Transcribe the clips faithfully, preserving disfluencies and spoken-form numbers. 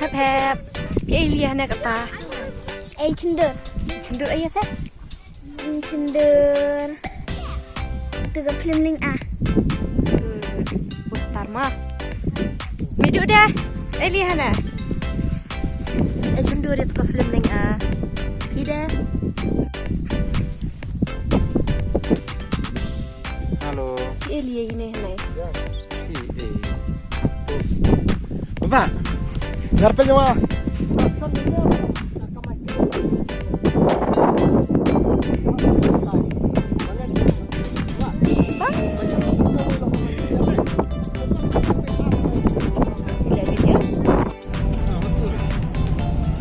Hep hep. Phi ïa leh ne kata. Ei chyndur. Chyndur ei se? Chyndur. Tu ka film ning ah. Poster ma. Midu deh. Ei leh ne. Ei chyndur tu ka film ning ah. Phi deh. Hello. Phi ïa leh ne ne. Phi eh. Baba. Nyar pe nyawa.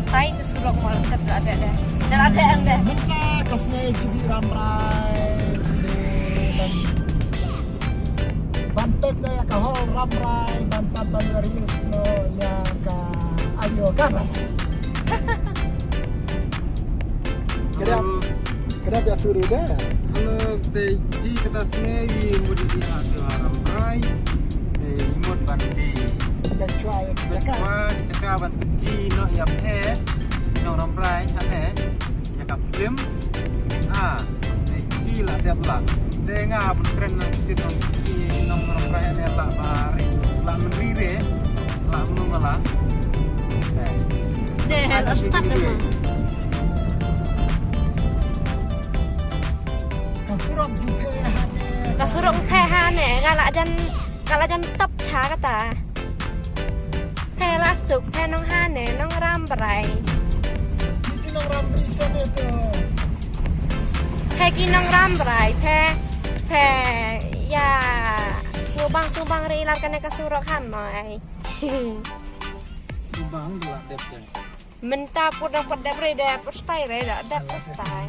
Style te surok mal sep da de de. Da de de. Mynta ka sngi jingïaid Rambrai. Ban peit noh ïa ka hall Rambrai, ban pat ban ïa release noh ïa ka audio ka. Ka dei, ka dei ïa tu de. Hello, te ji kata sngi ïa mut ïa tu Rambrai. Te ïa mut ban di. Ka chwa ïa ka jaka. Ka chwa ïa ka jaka ban ji noh ïa phi. Nong Rambrai, hane. Ïa ka film. Ah, eh, ki la dep la. Te nga ban kren nang ki nong ki nong Rambrai ne la ba ri. La men ri re. La men nong la. Eh. Deh, la start nama. Ka surok ju phe hane. Ka surok phe hane. Nga la jan, nga la jan tap cha kata. Phe la suk, phe nong hane, nong Rambrai. Iti nong Rambrai sene tu. Phe ki nong Rambrai, phe, phe, ïa, sngewbang, sngewbang re lar kane ka surok hangne. Sngewbang la dep de. Mynta put dang put dep re de, put stai re de, dep stai.